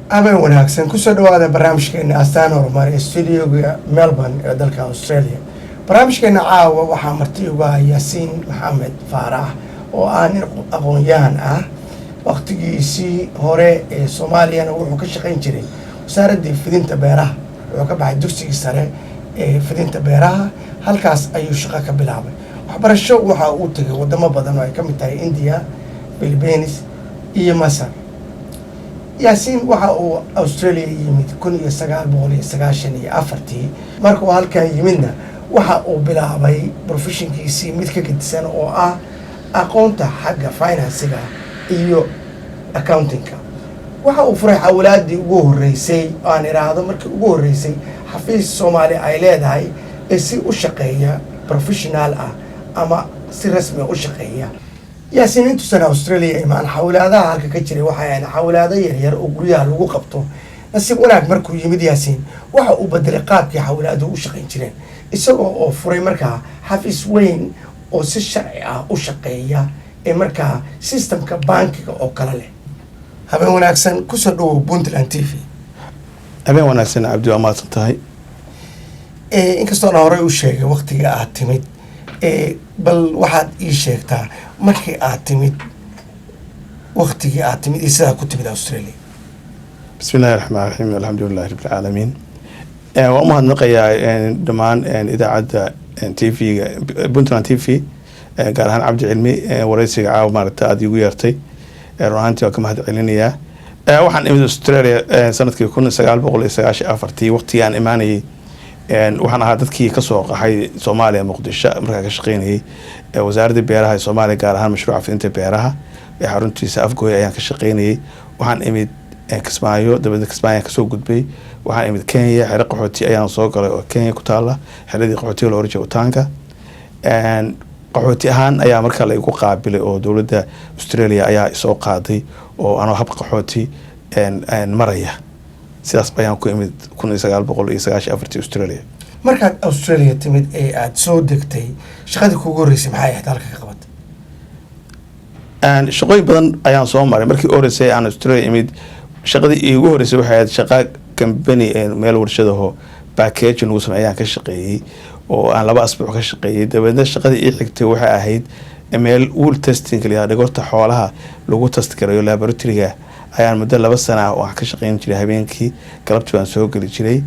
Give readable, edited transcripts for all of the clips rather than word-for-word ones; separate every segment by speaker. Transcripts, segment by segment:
Speaker 1: Habeen wanaagsan, kusoo dhawaada barnaamijkeena Astaan Horumar ee studioga Melbourne ee dalka Australia. Barnaamijkeena caawa waxaa marti uga ah Yaasiin Maxamed Faarax oo ah nin aqoon-yahan ah. Waqtigiisii hore ee Soomaaliyana wuxuu ka shaqayn jiray wasaaraddii fidinta beeraha. Wuxuu ka baxay dugsigii sare ee fidinta beeraha, halkaas ayuu shaqo ka bilaabay. Waxbarasho waxa uu tegay wadamo badan oo ay ka mid tahay India, Philippines iyo Masar. Yaasiin waxa uu Australia yimid 1994-ii. Markuu halkan yimidna waxa uu bilaabay professionkiisii mid ka gedisan oo ah aqoonta xagga financega iyo accountingka. Waxa uu furay xawlaadii ugu horreysay, aan idhaahdo markii ugu horreysay xafiis Soomaali ay leedahay ee si u shaqeeya professional ah ama si rasmiga u shaqeeya. Yaasiin intuusan Australia imaan, xawlaadaha halka ka jiray waxay ahayd xawlaado yaryar oo guryaha lagu qabto. Nasiib wanaag, markuu yimid Yaasiin waxa uu bedelay qaabkii xawlaaduhu u shaqayn jireen, isagoo oo furay markaa xafiis weyn oo si sharci ah u shaqeeya ee markaa systemka bankiga oo kale leh. Habeen wanaagsan, kusoo dhawow Puntland TV.
Speaker 2: Habeen wanaagsan, Cabdi, waa mahadsan tahay.
Speaker 1: Inkastoona horey u sheegay waqtiga aad timid, bal waxaad ii sheegtaa markii aad timid, waqtigii aad timid iyo sidaa ku timid Australia.
Speaker 2: Bismi illahi raxmaan raxiim, alxamdu lilahi rabbi alcaalamiin. Waan u mahadnaqayaa dhammaan idaacadda TV-ga Puntland TV, gaar ahaan Cabdi Cilmi, wareysiga caawa maaragta aada iigu yeertay. Run ahaantii waan ka mahad celinayaa. Waxaan imid Australia sanadkii 1994-tii. Waqtigii aan imaanayay waxaan ahaa dadkii kasoo qaxay Soomaaliya, Muqdisho. Markaa ka shaqeynayay wasaaradda beeraha ee Soomaaliya, gaar ahaan mashruuca fidinta beeraha ee xaruntiisa Afgooy ayaan ka shaqeynayay. Waxaan imid Kismaayo, dabeedna Kismaayo ayaan kasoo gudbay. Waxaan imid Kenya, xero qaxooti ayaan soo galay oo Kenya ku taala, xeradii qaxootiga la oran jiray Utaanga. Qaxooti ahaan ayaa markaa la igu qaabilay oo dowladda Australia ayaa isoo qaaday oo anoo hab qaxooti maraya. Sidaas ayaan ku imid 1994-tii Australia.
Speaker 1: Markaad Australia timid ee aada soo degtay, shaqadii kuugu horreysay maxay ahayd halka ka qabatay?
Speaker 2: Shaqooyin badan ayaan soo maray. Markii u horeysay aan Australia imid, shaqadii iigu horeysay waxay ahayd shaqa company, meel warshadaho package lagu sameey ayaan ka shaqeeyey oo aan 2 asbuuc ka shaqeeyey. Dabeedna shaqadii ii xigtay waxay ahayd meel wool testing la yihahdo, dhogorta xoolaha lagu test garayo, laboratoryga ayaan muddo 2 sana ah oo aan ka shaqeyn jiray habeenkii, galabtii baan soo geli jiray.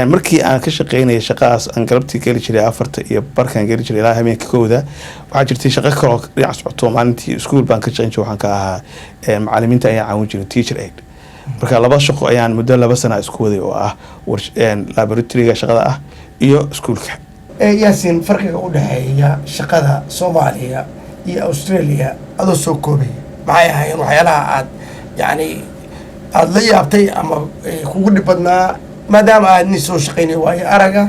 Speaker 2: Markii aan ka shaqeynayay shaqadaas, aan galabtii geli jiray 4-ta iyo barkaan geli jiray ilaa habeenkii 1-da. Waxaa jirtay shaqo kaloo dhinac socoto. Maalintii iskuul baan ka shaqeyn jiray, waxaan ka ahaa macalimiinta ayaan caawin jiray, teacher aid. Marka laba shaqo ayaan muddo 2 sana isku waday oo ah laboratoryga shaqada ah iyo iskuulka.
Speaker 1: Yaasiin, farqiga u dhexeeya shaqada Soomaaliya iyo Australia adoo soo koobaya, maxay ahaayeen waxyaalaha aad yacni aada la yaabtay ama kugu dhib badnaa, maadaama aad nin soo shaqeynay waayo araga,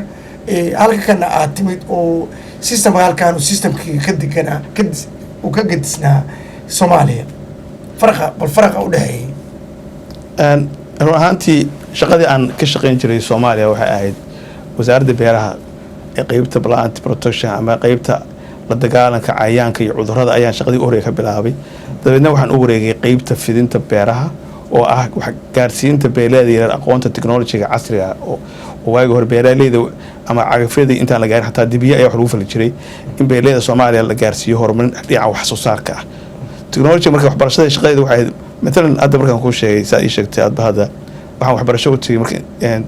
Speaker 1: halka kana aad timid oo systemka halkaan systemkii ka deganaa ka uu ka gedisnaa Soomaaliya? Farqa, bal faraqa u dhexeeyay.
Speaker 2: Run ahaantii, shaqadii aan ka shaqeyn jiray Soomaaliya waxay ahayd wasaaradda beeraha ee qeybta plant protection ama qeybta la dagaalanka cayayaanka iyo cudurrada ayaan shaqadii u horey ka bilaabay. Dabeedna waxaan u wareegay qeybta fidinta beeraha oo ah wax gaarsiinta beeraleyda yaryar aqoonta technologyga casriga ah, oo waagi hore beeraleyda ama cagafyadii intaan la gaarin xataa dibiye ayaa wax lagu fali jiray, in beeraleyda Soomaaliya la gaarsiiyo horumarin dhinaca wax soo saarka ah, technology. Marka waxbarashada shaqadeeda waxay ahayd, matalan hadda markaan kuu sheegay, saa ii sheegtay adba, hadda waxaan waxbarasho u tegey marka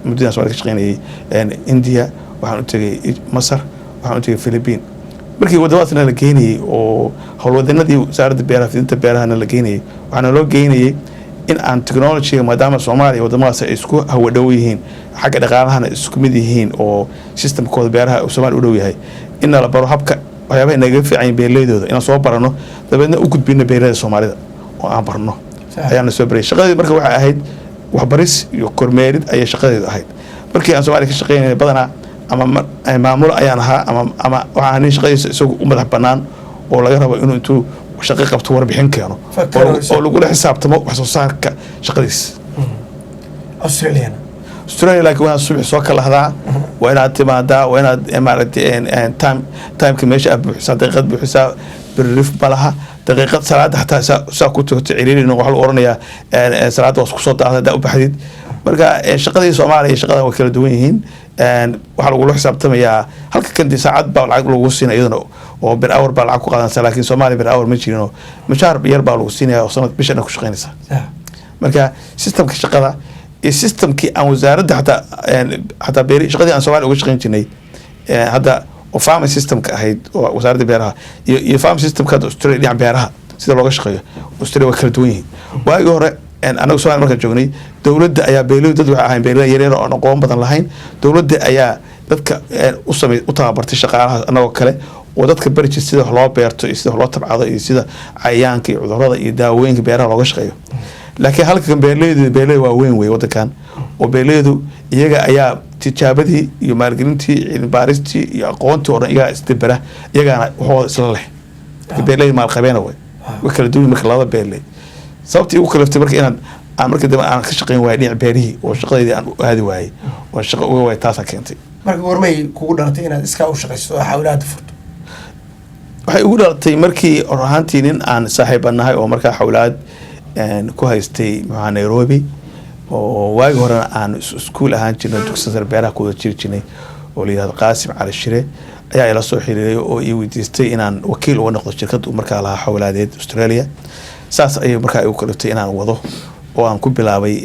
Speaker 2: muddadan Soomaaliya ka shaqeynayay India, waxaan u tegey Masar, waxaan u tegey Philippine. Markii wadamadaasna la geynayay oo howlwadanadii wasaaradda beeraha fidinta beerahana la geynayay, waxaana loo geynayay in aan technologyga, maadaama Soomaaliya wadamadaas ay isku hawa dhow yihiin, xagga dhaqaalahana isku mid yihiin oo systemkooda beeraha uu Soomaaliya u dhow yahay, in nala baro habka waxyaabaha inaga fiican yihiin beeraleydooda inaan soo barano, dabeedna u gudbino beeraleyda Soomaalida oo aan barno ayaana soo barayay. Shaqadeed marka waxay ahayd waxbaris iyo kormeerid ayay shaqadeedu ahayd. Markii aan Soomaaliya ka shaqeynayay, badanaa ama maamulo ayaan ahaa ama waxaan ahaa nin shaqadiisa isagu u madax bannaan oo laga rabo inuu intuu shaqo qabto warbixin keeno oo lagula xisaabtamo wax soo saarka shaqadiis.
Speaker 1: Australiana?
Speaker 2: Australia laakiin waa subax soo kalahdaa, waa inaad timaadaa, waa inaad maaragtay timeka meesha aad buuxisaa, daqiiqad buuxisaa, brief ma laha. Daqiiqad salaada xataa saa ku tagto ciriirin, waxaa lagu oranayaa salaada waa kusoo daahda haddaa u baxdid. Marka shaqadii Soomaaliya iyo shaqadan way kala duwan yihiin. Waxaa lagula xisaabtamayaa halka kan dee saacad baa lacag lagu siinaya iyadana, oo per hour baa lacag ku qaadanaysa, laakiin Soomaaliya per hour ma jirin, mushaar yar baa lagu siinaya oo sanad bishan ku shaqaynaysa. Marka systemka shaqada iyo systemkii aan wasaaradda xataa beeri shaqadii aan Soomaaliya uga shaqayn jirnay hadda oo farming systemka ahayd oo wasaaradda beeraha iyo farming systemka hadda Australia, dhinaca beeraha sida looga shaqeeyo Australia, waa kala duwan yihiin. Waagii hore anagu Soomaaliya markaan joognay, dowladda ayaa beeraleydu, dad waxay ahayn beeraley yaryar oo aan aqoon badan lahayn. Dowladda ayaa dadka u samey u tababartay shaqaalaha anagoo kale oo dadka bari jirtay sida wax loo beerto iyo sida wax loo tabcado iyo sida cayayaanka iyo cudurrada iyo daawooyinka beeraha looga shaqeeyo. Laakiin halkan beeraleydu beeraley waaweyn wey wadankan, oo beeraleydu iyaga ayaa tijaabadii iyo maalgelintii, cilmi baaristii iyo aqoontii oo dhan iyagaa isdabera, iyagaana waxooda isla leh. Marka beeraleyda maalqabeena way kala duwan. Marka labada beeraley, sababtii igu kaliftay marka inaan aan marka dambe aan ka shaqayn waayay dhinaca beerihii oo shaqadeydii aan u aadi waayey oo shaqo uga waayay, taasaa keentay.
Speaker 1: Marka goormay kugu dhalatay inaad iskaa u shaqaysto oo xawlaada furto?
Speaker 2: Waxay ugu dhalatay markii run ahaantii nin aan saaxiiba nahay oo markaa xawlaad ku haystay muxaa Nairobi, oo waagi horena aan iskuul ahaan jirnay, dugsi sare beeraha ku wada jiri jirnay, oo la yihahdo Qaasim Cali Shire, ayaa ila soo xiriiray oo ii weydiistay inaan wakiil uga noqdo shirkadda uu markaa lahaa xawlaadeed Australia. Saas ayay markaa igu kaliftay inaan wado oo aan ku bilaabay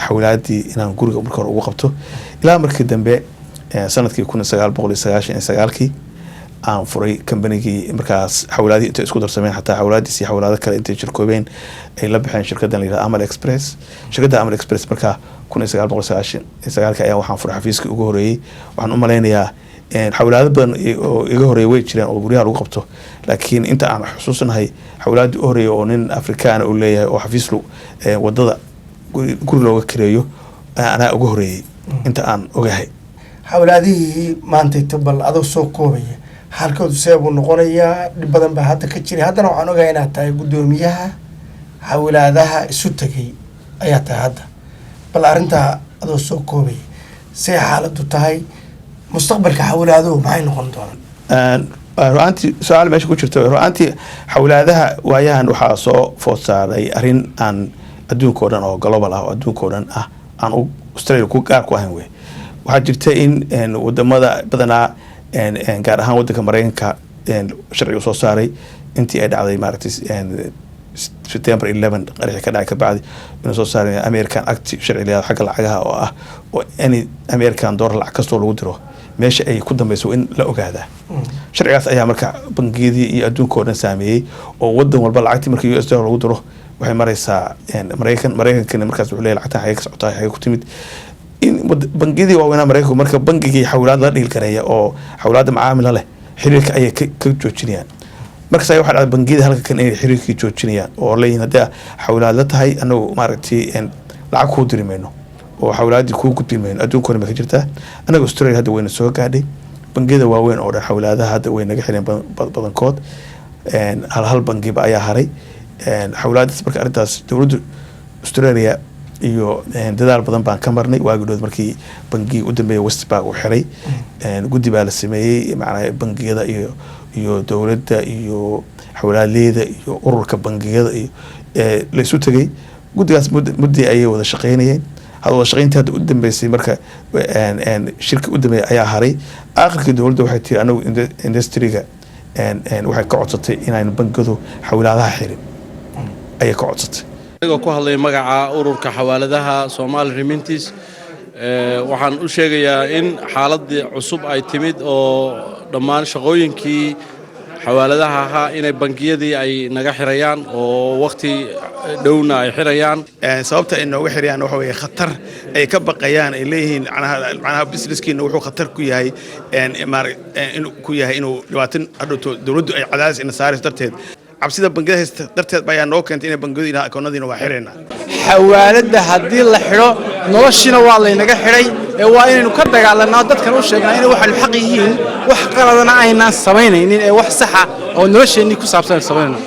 Speaker 2: xawlaadii inaan guriga marka hore ugu qabto, ilaa markii dambe sanadkii 1999-kii aan furay kambanigii. Markaas xawlaadihii intay isku darsameen, xataa xawlaadiis iyo xawlaado kale intay shirkoobeen, ay la baxeen shirkaddan la yihahdo Amal Express. Shirkadda Amal Express markaa 1999-kii ayaa waxaan furay xafiiskii ugu horeeyey. Waxaan u malaynayaa xawlaado badan oo iga horeeyay way jireen oo guryaha lagu qabto, laakiin inta aan xusuusnahay xawlaadii u horeeyay oo nin Afrikaana uu leeyahay oo xafiis wadada guri looga kireeyo anaa uga horeeyey inta aan ogahay.
Speaker 1: Xawlaadihii maantayto, bal adoo soo koobaya, xaalkoodu see buu noqonayaa? Dhib badan baa hadda ka jiray. Haddana waxaan ogahay inaad tahay guddoomiyaha xawlaadaha isu tegay ayaa tahay hadda. Bal arrintaa adoo soo koobaya, see xaaladdu tahay? Mustaqbalka xawlaaduhu maxay noqon doonaan?
Speaker 2: Ru'aantii su-aal meesha ku jirta. Ru'aantii xawlaadaha waayahan waxaa soo food saaray arrin aan adduunka o dhan oo global ah oo adduunka o dhan ah, aan Australia ku gaar ku ahayn wey. Waxaa jirta in wadamada badanaa, gaar ahaan wadanka Mareykanka, sharciga soo saaray intii ay dhacday maaragtay September 11 qaraxii ka dhacay kabacdi, inuu soo saaray American Act, sharci la xagga lacagaha oo ah oo any American dollar, lacag kastoo lagu diro, meesha ay ku dambeyso in la ogaadaa. Sharcigaas ayaa marka bangiyadii iyo adduunka oo dhan saameeyey, oo wadan walba lacagtii marka US dollar lagu diro waxay mareysaa Mareykan. Mareykankana markaas wuxuu leeyahay lacagtan xagee ka socotaa, xagee ku timid? In bangiyadii waaweynaa Mareykanku marka bangigii xawlaad la dhiil gareeya oo xawlaadda macaamila leh xiriirka ayay ka joojinayaan. Markaas ayaa waxaa dhacday bangiyada halka kan inay xiriirkii joojinayaan oo leeyihin haddii xawlaad la tahay anagu maaragtay lacag kuu diri mayno oo xawlaadii kuu gudbin mayno. Adduunka hore ma ka jirtaa. Anaga Australia hadda wayna soo gaadhay. Bangiyada waaweyn oo dhan xawlaadaha hadda way naga xireen badankood, hal hal bangiba ayaa haray xawlaadaas. Marka arrintaas dowladda Australia iyo dadaal badan baan ka marnay. Waagi dhood markii bangigii u dambeeyay Westpac uu xiray, guddi baa la sameeyey, macnaha bangiyada iyo dowladda iyo xawlaadleyda iyo ururka bangiyada iyo la isu tegay. Guddigaas muddii ayay wada shaqeynayeen. Hadda wada shaqeyntii hadda u dambeysay, marka shirki u dambeeyay ayaa haray. Aakhirkii dowladda waxay tiri anagu industryga waxay ka codsatay inaynu bangiyadu xawlaadaha xirin ayay ka codsatay.
Speaker 3: Anigoo ku hadlaya magaca ururka xawaaladaha Somali Remittance, waxaan u sheegayaa in xaaladii cusub ay timid oo dhammaan shaqooyinkii xawaaladaha ahaa inay bangiyadii ay naga xirayaan oo wakhti dhowna ay xirayaan.
Speaker 2: Sababta ay nooga xirayaan waxa weeye khatar ay ka baqayaan, ay leeyihiin macnaha businesskiina wuxuu khatar ku yahay inuu ku yahay inuu dhibaato hadhowto dowladdu ay cadaadis ina saarayso darteed. Cabsida bangiyada haysta darteed ayaa noo keentay inay bangiyadu yidhahaan akoonnadiina waa xiraynaa.
Speaker 4: Xawaaladda haddii la xidho, noloshiina waa laynaga xidhay, ee waa inaynu ka dagaalanaa, dadkan u sheegnaa inay waxaanu xaq yihiin, wax qaladana aynaan samaynaynin ee wax saxa oo nolosheennii ku saabsan aynu samaynayno.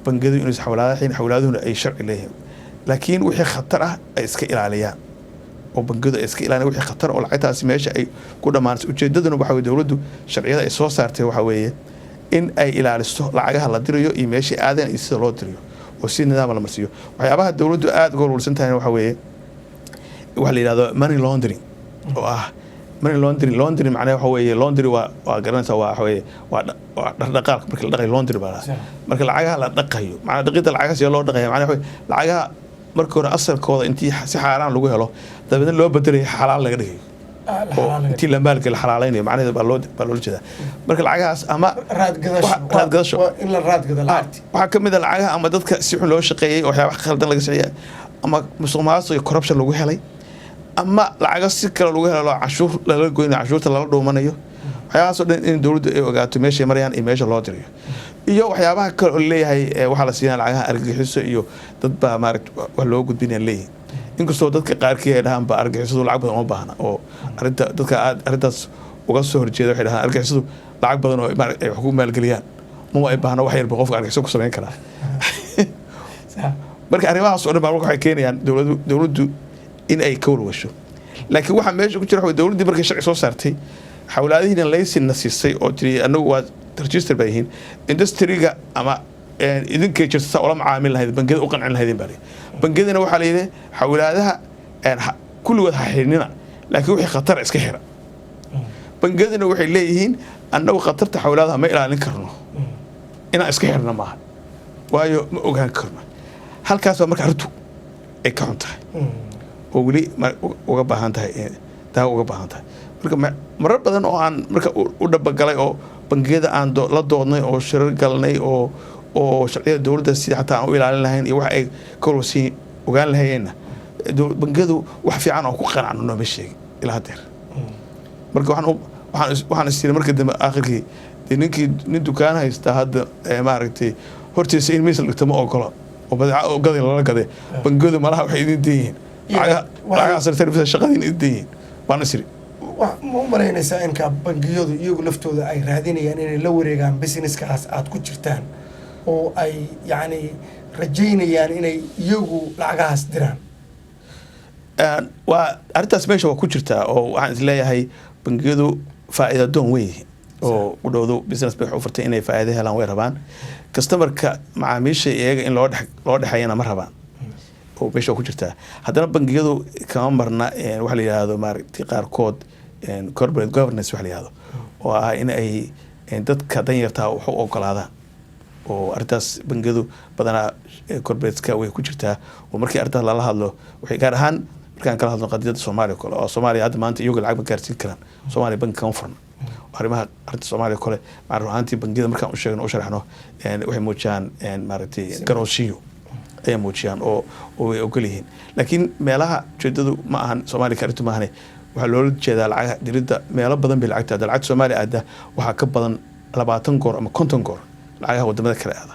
Speaker 2: Bangiyadu inaysan xawlaadaha xirin, xawlaaduhuna ay sharci leeyihiin, laakiin wixii khatar ah ay iska ilaaliyaan oo bangiyadu ay iska ilaaliyaan wixii khatar oo lacagtaasi meesha ay ku dhammaanayso. Ujeedaduna waxa weye dowladdu sharciyada ay soo saartay waxa weeye In ay ilaaliso lacagaha la dirayo iyo meeshay aadeen iyo sida loo dirayo oo si nidaama la marsiiyo. Waxyaabaha dowladdu aada uga walwalsan tahayna waxa weeye waxa la yidhahdo money laundering, oo ah money laundering. Laundering macnaha waxa weeye, laundry waa garanaysaa, waa waxa weeye waa dhaqdhaqaalka marka la dhaqayo laundry baa la
Speaker 1: Sax.
Speaker 2: Marka lacagaha la dhaqayo, macnaha dhaqidda lacagaha see loo dhaqaya? Macnaha waxa weeye lacagaha marka hore asalkooda intii si xaaraan lagu helo, dabeedna loo bedelayo, xalaal laga dhigayo oo intii la maalgeli la xalaaleynayo macnaheeda baa loola jeedaa. Marka lacagahaas ama
Speaker 1: raadgadasho.
Speaker 2: Raadgadasho.
Speaker 1: Waa in la raadgado lacagti.
Speaker 2: Waxaa ka mid a lacagaha ama dadka si xun loo shaqeeyey oo waxyaaba khaldan laga sameeyey, ama musuq maasuq iyo corruption lagu helay, ama lacago si kale lagu helo oo canshuur lala goynayo, canshuurta lala dhuumanayo. Waxyaabahaas oo dhan in dowladdu ay ogaato meeshay marayaan iyo meesha loo dirayo, iyo waxyaabaha kale oo leeyahay waxaa la siinaya lacagaha argagixiso iyo dad baa maaragta wax loo gudbinaya leeyihin, inkastoo dadka qaarkii ay dhahaan ba argagixisadu lacag badan uma baahna, oo arrinta dadka aad arrintaas uga soo horjeeda waxay dhahaan argagixisadu lacag badan oo maaragta ay wax ku maalgeliyaan mama ay baahna, wax yarba qofka argagixiso ku samayn karaa. Marka arrimahaas oo dhan baa marka waxay keenayaan dowladdu in ay ka walwasho. Laakiin waxaa meesha ku jira waxa weeye dowladdii markay sharci soo saartay, xawlaadihiina laysinna siisay oo tiri annagu waa register baa yihiin industry-ga ama idinkay jirta saa ula macaamil lahayd, bangiyada u qancin lahaydeen baa layidhi. Bangiyadana waxaa layidhi xawlaadaha kulligood ha xidhnina, laakiin wixii khatar iska xira. Bangiyaduna waxay leeyihiin annagu khatarta xawlaadaha ma ilaalin karno, inaan iska xirna maaha, waayo ma ogaan karno. Halkaas baa marka arrintu ay ka xun tahay oo weli uga baahan tahay daawo uga baahan tahay. Marka marar badan oo aan marka u dhabagalay oo bangiyada aan la doodnay oo shirar galnay oo sharciyada dowladda sida xataa aan u ilaalin lahayn iyo wax ay ka walwasiin ogaan lahayeenna, bangiyadu wax fiican oo ku qanacno nooma sheegin ilaa haddeer. Marka waxaan is yiri marka dambe aakhirkii dee ninkii nin dukaan haysta hadda maaragtay hortiisa in miis la dhigto ma ogola oo badeeca oo gaday lala gaday, bangiyadu malaha waxay idin dan yihiin lacagaha service shaqadiin idin dan yihiin baan is iri.
Speaker 1: Ma u malaynaysaa inka bangiyadu iyagu laftooda ay raadinayaan inay la wareegaan businesskaas aad ku jirtaan oo ay yacni rajaynayaan inay iyagu lacagahaas diraan?
Speaker 2: Waa arrintaas meesha waa ku jirtaa, oo waxaan is leeyahay bangiyadu faa'iida doon weyn yihiin oo u dhowdo business bay wax u furtay, inay faa'iido helaan way rabaan. Customerka, macaamiisha iyaga in loo dhexeeyana ma rabaan, oo meesha waa ku jirtaa. Haddana bangiyadu kama marna waxa la yidhaahdo maaragtay qaarkood corporate governance waxa la yidhahdo, oo ah in ay dadka danyartaa wax u ogolaadaan, oo arrintaas bangiyadu badanaa corporateska way ku jirtaa. Oo markii arrintaas lala hadlo, waxay gaar ahaan markaan kala hadlo qadiyadda Soomaaliya kale, oo Soomaaliya hadda maanta iyagu lacag ma gaarsiin karaan, Soomaaliya bangi kama furna. Arrimaha arrinta Soomaaliya kale macna ruhaantii bangiyada markaan u sheegno, u sharaxno, waxay muujiyaan maaragtay garooshiyo ayay muujiyaan oo way ogol yihiin. Laakiin meelaha ujeedadu ma ahan Soomaaliya ka arrintu maahane, waxaa loola jeedaa lacagaha diridda meelo badan bay lacagta aada. Lacagta Soomaaliya aada waxaa ka badan 20 goor ama 50 goor lacagaha wadamada kale aada.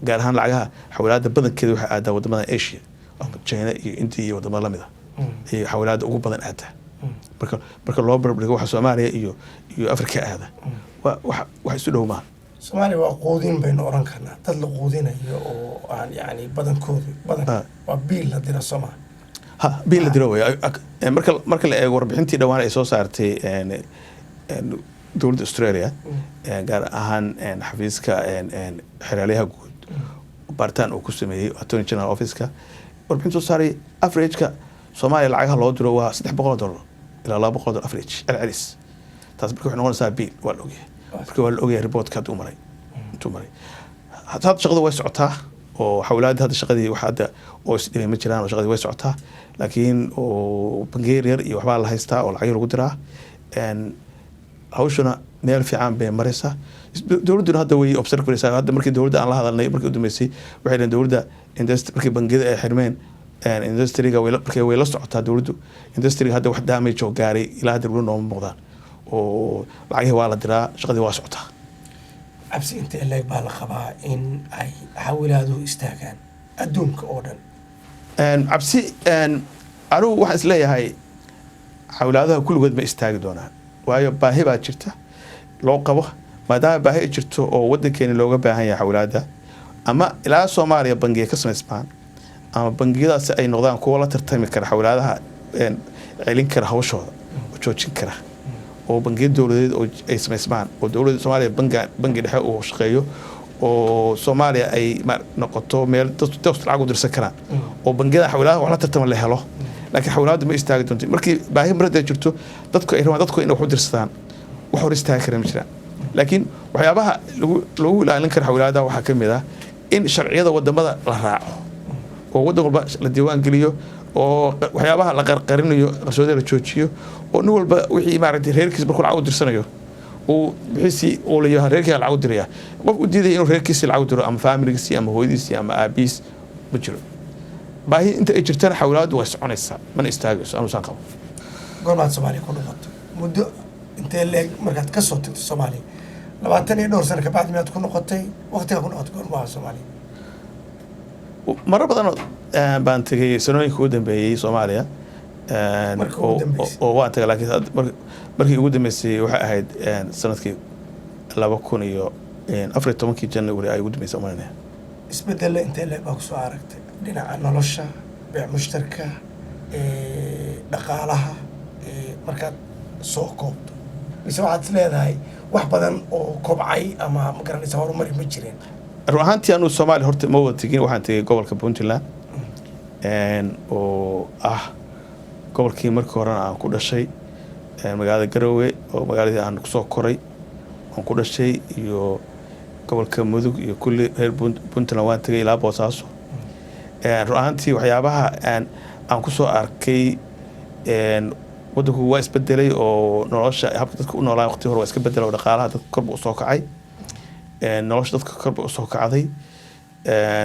Speaker 2: Gaar ahaan lacagaha xawlaada badankeeda waxaa aadaa wadamada Asia ama China iyo India iyo wadamada lamid ah ayay xawlaada ugu badan aadaa. Marka loo barbardhigo waxa Soomaaliya iyo Afrika aada, waa wax isu dhow maaha.
Speaker 1: Soomaaliya waa quudin baynu oran karnaa, dad la quudinayo oo aan yacni badankoodu badan waa biil la diro sooma?
Speaker 2: Ha, biil la diro wey. Marka la eego warbixintii dhawaan ay soo saartay dowladda Australia, gaar ahaan xafiiska xeraalyaha guud, baaritaan uu ku sameeyey Attorney General Office-ka, warbixin soo saaray, average-ka Soomaaliya lacagaha loo diro waa $300 ilaa $200 average celcelis. Taas marka waxay noqonaysaa biil, waa la ogyahay. Marka waa la ogyahay reportka hadda u maray intuu maray. Hadda shaqadu way socotaa oo xawlaadda hadda shaqadii wax hadda oo isdhimay ma jiraan, oo shaqadii way socotaa, laakiin oo bangiyo yar iyo waxbaa la haystaa oo lacagyo lagu diraa. Hawshuna meel fiican bay maraysaa. Dowladduna hadda way observe garaysaa. Hadda markii dowladda aan la hadalnay markii u dambeysay, waxay dhaheen dowladda industry markii bangiyada ay xirmeen industryga way markii way la socotaa dowladdu industryga. Hadda wax damage oo gaaray ilaa hadda weli nooma muuqdaan, oo lacagihii waa la diraa, shaqadii waa socotaa.
Speaker 1: Cabsi intee leeg baa la qabaa in ay xawilaaduhu istaagaan adduunka oo dhan?
Speaker 2: Cabsi anigu waxaan isleeyahay xawlaadaha kulligood ma istaagi doonaan, waayo baahi baa jirta loo qabo. Maadaama baahi ay jirto oo wadankeeni looga baahan yahay xawlaada, ama ilaa Soomaaliya bangiya ka samaysmaan ama bangiyadaasi ay noqdaan kuwo la tartami kara xawlaadaha, celin kara hawshooda oo joojin kara. Oo bangiyo dowladeed oo ay samaysmaan oo dowladda Soomaaliya bangi dhexe uu shaqeeyo oo Soomaaliya ay noqoto meel dadku lacag u dirsan karaan oo bangiyada xawlaadaha wax la tartama la helo. Laakiin xawlaaddu ma istaagi doonto markii baahi marada jirto, dadku ay rabaan dadku inay wax u dirsadaan, wax hor istaagi kara ma jiraan. Laakiin waxyaabaha lagu ilaalin kara xawlaadaha waxaa ka mid ah in sharciyada wadamada la raaco oo waddan walba la diiwaan geliyo oo waxyaabaha la qarqarinayo, qarsoodida la joojiyo, oo nin walba wixii maaragtay reerkiisa markuu lacag u dirsanayo uu wixiisii uu la yahay reerkiisa lacag u diraya. Qof u diidaya inuu reerkiisa lacag u diro ama faamiligiisii ama hooyadiisii ama aabihiis ma jiro. Baahi inta ay jirtana xawlaaddu way soconaysaa, mana istaagayso, anuusan qabo.
Speaker 1: Goormaad Soomaaliya ku noqotay? Muddo intee leeg markaad ka soo tagtay Soomaaliya, 20 iyo dhowr sano kabacdi miyaad ku noqotay? Waqtigaa ku noqotay goorma waa Soomaaliya?
Speaker 2: Marar badan baan tegay sanooyinka ugu dambeeyey Soomaaliya.
Speaker 1: Markii ugu dambeysay?
Speaker 2: Oo waan tagay, laakiin markii ugu dambeysay waxay ahayd sanadkii 2014-kii January ay ugu dambeysay umalinaya.
Speaker 1: Isbedelle intee leeg baa kusoo aragtay dhinaca nolosha, beec mushtarka, dhaqaalaha, markaad soo koobto? Mise waxaad is leedahay wax badan oo kobcay ama ma garanaysa horumari ma jireen?
Speaker 2: Run ahaantii anuu Soomaaliya horta ma wada tegin. Waxaan tegay gobolka Puntland oo ah gobolkii markii horena aan ku dhashay, magaalada Garowe oo magaaladii aan kusoo koray aan ku dhashay, iyo gobolka Mudug iyo kulli reer Puntland waan tegay ilaa Boosaaso. Run ahaantii waxyaabaha aan kusoo arkay, waddanku waa isbedelay oo nolosha habka dadka u noolaa waqti hore waa iska bedelay oo dhaqaalaha dadka korba usoo kacay, nolosha dadka korba usoo kacday.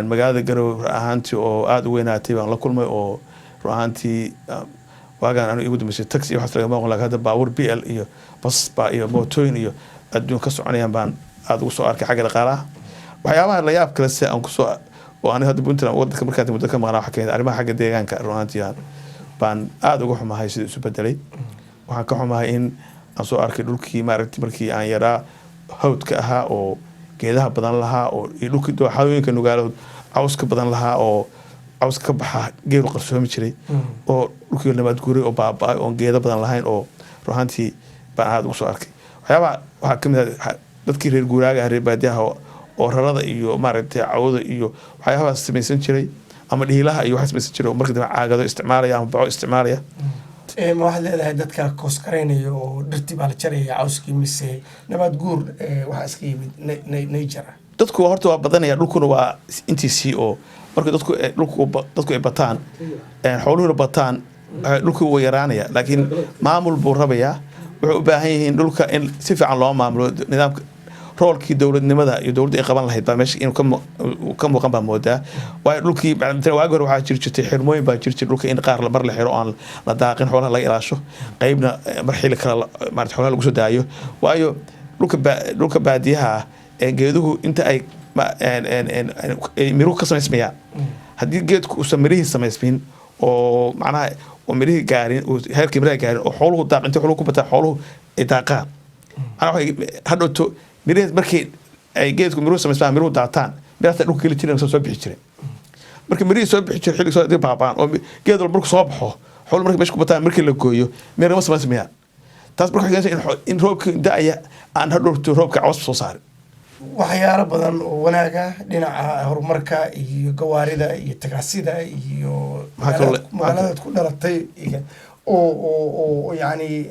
Speaker 2: Magaalada Garowe run ahaantii oo aada u weynaatay baan la kulmay oo run ahaantii waagaan anigu igu dambeysay taxi iyo waxaas lagama aqoon, laakiin hadda baabuur BL iyo bas ba iyo mootooyin iyo adduun ka soconayaan baan aada ugu soo arkay. Xagga dhaqaalaha waxyaabaha la yaab kale se aan kusoo oo aniga hadda Puntland wadanka markaan muddo ka maqnaa waxaa kamid arrimaha xagga deegaanka. Run ahaantii baan aada uga xumahay sidii isu bedelay. Waxaan ka xumahay in aan soo arkay dhulkii maaragtay markii aan yaraa hawdka ahaa oo geedaha badan lahaa oo iyo dhulkii dooxooyinka Nugaalood cawska badan lahaa oo cawska ka baxa geelu qarsoomi jiray oo dhulkii nabaad guuray oo baaba-ay oon geedo badan lahayn oo run ahaantii baan aada ugu soo arkay. Waxyaabaha waxaa kamid ah dadkii reer guuraaga ah, reer baadiyaha oo rarada iyo maaragtay cawda iyo waxyaabahaas samaysan jiray ama dhiilaha iyo waxaa samaysan jiray oo markii dambe caagado isticmaalaya ama baco isticmaalaya.
Speaker 1: Ma waxaad leedahay dadka kooskaraynayo oo dhirtii baa la jaraya, cawskii, mise nabaad guur waxaa iska yimid nature ah?
Speaker 2: Dadku horta waa badanaya, dhulkuna waa intiisii oo marka dadku dhulku dadku ay bataan, xooluhuna bataan, dhulku wuu yaraanaya. Laakiin maamul buu rabayaa. Wuxuu u baahan yihiin dhulka in si fiican loo maamulo. Nidaamka roolkii dowladnimada iyo dowladda ay qaban lahayd baa meesha inuu ka muuqan baa moodaa, waayo dhulkii matalan waagi hore waxaa jiri jirtay xirmooyin baa jiri jiray dhulka in qaar mar la xiro oo aan la daaqin, xoolaha laga ilaasho, qeybna mar xilli kale maarata xoolaha lagu soo daayo, waayo dhulka baadiyaha ah ee geeduhu inta ay ay miruhu ka samaysmayaan, haddii geedku uusan mirihii samaysmin oo macnaha oo mirihii gaarin, uu heerkii miraha gaarin oo xooluhu daaq inta xooluhu ku bataan, xooluhu ay daaqaan, macnaha waxay hadhowto mirihii markii ay geedku miruhu samaysmaan, miruhu daataan, mirahaas dhulka geli jireen, soo bixi jireen. Marka mirihii soo bixi jira xilli soo baabaan oo geed walba markuu soo baxo, xooluhu markay meesha ku bataan, markii la gooyo mira ma samaysmayaan. Taas marka waxay keenaysaa in roobka da-aya aan hadhowto roobka caws soo saarin.
Speaker 1: Waxyaalo badan oo wanaaga dhinaca horumarka iyo gawaarida iyo tagaasida iyo
Speaker 2: Maxaa kaloo
Speaker 1: magaaladaad ku dhalatay iyo oo yacni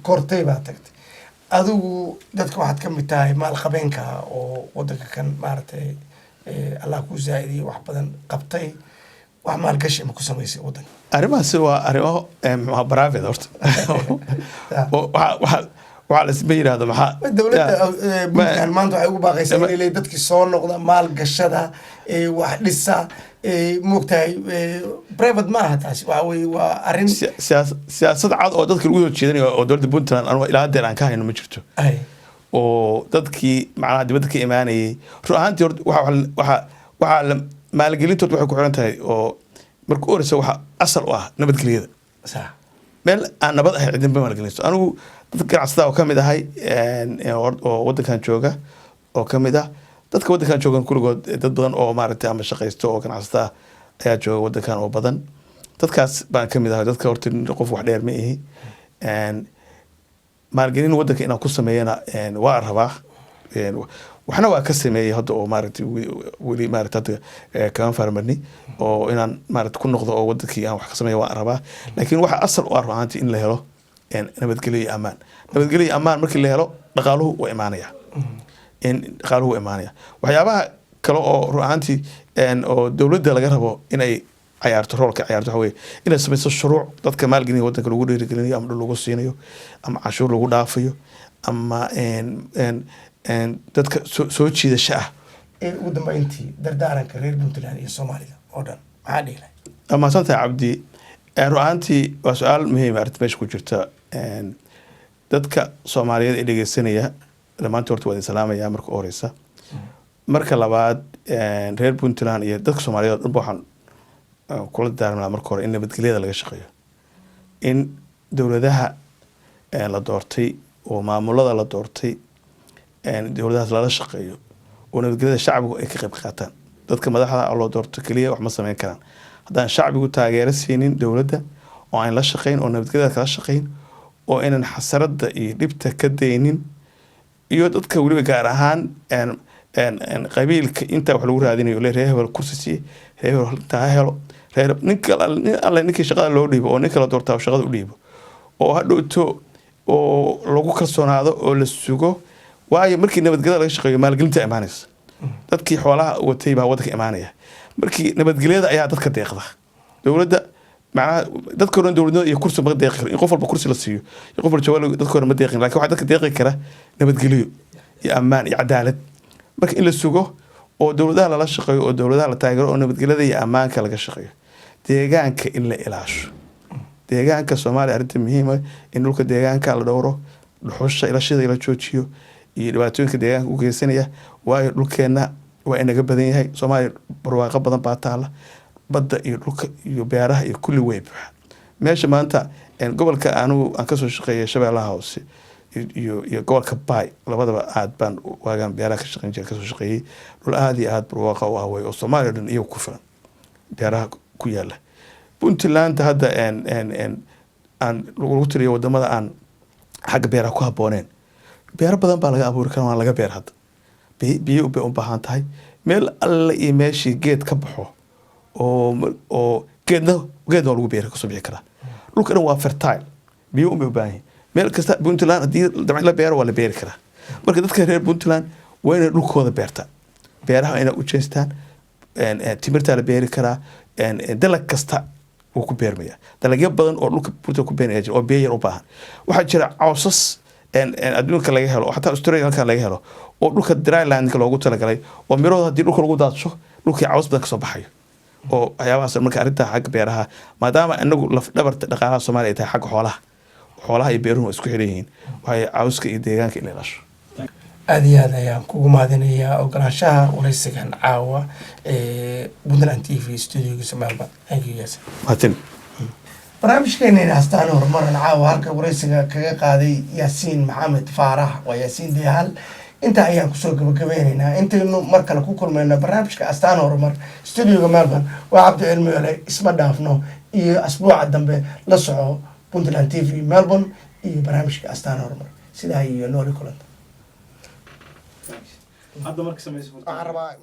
Speaker 1: kortay baa tagtay. Adigu dadka waxaad ka mid tahay maalqabeenka oo wadanka kan maaragtay Allah kuu zaa'idiyey, wax badan qabtay. Wax maalgashi ma ku samaysay wadanka?
Speaker 2: Arrimahaasi waa arrimo muxuu ahaa private horta oo waxaa lasma yidhaahdo maxaa
Speaker 1: Dowladda Puntland maanta waxay ugu baaqaysaa inay leeyihiin dadkii soo noqda, maalgashada, wax dhisa. Moogtahay private ma aha taasi, waxa weye waa arrin
Speaker 2: Siyaasad cad oo dadka lagu soo jeedinayo oo dowladda Puntland anu ilaa haddeer aan ka hayno ma jirto oo dadkii macnaha dibadda ka imaanayay. Run ahaantii horta waxaa la maalgelinta horta waxay ku xiran tahay oo marka u horeysa waxa asal u ah nabadgelyada. Meel aan nabad ahayn cidinba maalgelinayso. Anigu dad ganacsatada oo ka mid ahay oo wadankan jooga oo ka mid ah dadka wadankan joogan kulligood, dad badan oo maaragtay ama shaqaysto oo ganacsata ah ayaa jooga wadankan oo badan. Dadkaas baan ka mid ahay. Dadka horta qof wax dheer ma ihi. Maalgelin waddanka inaan ku sameeyana waa rabaa. Waxna waa ka sameeyey hadda oo maaragtay weli maaragtay hadda kama farmarni oo inaan maaragtay ku noqdo oo wadankii aan wax ka sameeyo waan rabaa. Laakiin waxa asal u ah run ahaantii in la helo nabadgelyo iyo ammaan. Nabadgelyo iyo ammaan markii la helo, dhaqaaluhu waa imaanaya, in dhaqaaluhu waa imaanaya. Waxyaabaha kale oo run ahaantii oo dowladda laga rabo inay cayaarto, roolka cayaarto, waxa weeye inay samayso shuruuc dadka maalgelinaya waddanka lagu dhiirigelinayo, ama dhul lagu siinayo, ama canshuur lagu dhaafayo, ama een, een, een, dadka soo jiidasho ah.
Speaker 1: Ugu dambeyntii, dardaaranka reer Puntland iyo Soomaalida oo dhan maxaa dhihi lahay?
Speaker 2: Waa mahadsantahay, Cabdi. Run ahaantii waa su-aal muhiim ah arrinta meesha ku jirta. Dadka Soomaaliyeed ee dhegeysanaya dhammaantood horta waa idin salaamaya marka u horeysa. Marka labaad, reer Puntland iyo dadka Soomaaliyeed oo dhanba waxaan kula daarmi lahaa marka hore in nabadgelyada laga shaqeeyo, in dowladaha la doortay oo maamulada la doortay, dowladahaas lala shaqeeyo oo nabadgelyada shacbigu ay ka qayb qaataan. Dadka madaxda oo loo doorto keliya wax ma sameyn karaan haddaan shacbigu taageero siinin dowladda oo aan la shaqeyn oo nabadgelyada kala shaqeyn oo aynan xasarada iyo dhibta ka daynin, iyo dadka weliba gaar ahaan een, een, een, qabiilka intaa wax lagu raadinayo le, reer hebel kursi siiye, reer hebel intaa ha helo, reer ninka nin alle ninkii shaqada loo dhiibo oo ninka la doortaa shaqada u dhiibo oo hadhowto oo lagu kalsoonaado oo la sugo. Waayo, markii nabadgelyada laga shaqeeyo, maalgelinta imaanaysa, dadkii xoolaha watay baa waddanka imaanaya. Markii nabadgelyada ayaa dadka deeqda dowladda, macnaha dadka horan dowladnimada iyo kursi ma deeqi karo. In qof walba kursi la siiyo iyo qof walba jawaab dadka hore ma deeqin, lakin waxaa dadka deeqi kara nabadgelyo iyo ammaan iyo cadaalad. Marka in la sugo oo dowladaha lala shaqeeyo oo dowladaha la taageero oo nabadgelyada iyo ammaanka laga shaqeeyo, deegaanka in la ilaasho, deegaanka Soomaaliya arrinta muhiima in dhulka deegaanka la dhowro, dhuxusha ilashida la joojiyo iyo dhibaatooyinka deegaanka u geysanaya. Waayo, dhulkeenna waa inaga badan yahay. Soomaaliya barwaaqo badan baa taala, badda iyo dhulka iyo beeraha iyo kulli way buuxa meesha. Maanta gobolka anugu aan kasoo shaqeeyay, Shabeellaha Hoose iyo gobolka Baay, labadaba aad baan waagaan beeraha ka shaqeyn jiray kasoo shaqeeyey. Dhul aada iyo aada barwaaqa u ah wey oo Soomaaliya o dhan iyaga ku filan beeraha ku yaala. Puntland hadda aan lagu tiriyo wadamada aan xagga beeraha ku habbooneen, beero badan baa laga abuuri karaa, waan laga beer hadda. Biyo bay u baahan tahay. Meel alle iyo meeshii geed ka baxo oo geedna geed waa lagu beeri, kasoo bixi karaa. Dhulka dhan waa fertile, biyo un bay u baahan yihin. Meel kasta Puntland haddii dabcan la beero, waa la beeri karaa. Marka dadka reer Puntland waa inay dhulkooda beertaan, beeraha inay u jeestaan. Timirtaa la beeri karaa, dalag kasta wuu ku beermaya. Dalagyo badan oo dhulka Puntland ku beermaya jira oo biyo yar u baahan. Waxaa jira cawsas adduunka laga helo oo xataa Australia halkan laga helo oo dhulka drylandka loogu talagalay oo mirahooda haddii dhulka lagu daadsho, dhulkii caws badan kasoo baxayo oo waxyaabahaas. Marka arrinta xagga beeraha, maadaama inagu laf dhabarta dhaqaalaha Soomaaliya ay tahay xagga xoolaha, xoolaha iyo beeruhu waa isku xiran yihiin, waxay cawska iyo deegaanka in la ilaasho.
Speaker 1: Aada iyo aad ayaan kugu mahadinayaa ogolaanshaha waraysigan caawa ee Puntland TV studiogiisa Melbourne. Thank you, Yasin.
Speaker 2: Mahadsanid.
Speaker 1: Barnaamijkeena Astaan Horumaran caawa halka waraysiga kaga qaaday Yaasiin Maxamed Faarax, waa Yaasiin Deehal. Intaa ayaan kusoo gabagabeyneynaa. Intaynu mar kale ku kulmayno barnaamijka Astaan Horumar studioga Melbourne, waa Cabdi Cilmi ole. Isma dhaafno iyo asbuuca dambe la soco Puntland TV Melbourne iyo barnaamijka Astaan Horumar. Sidaa iyo nooli kulanta.
Speaker 4: Hadda marka samayso.
Speaker 1: Waxaan rabaa.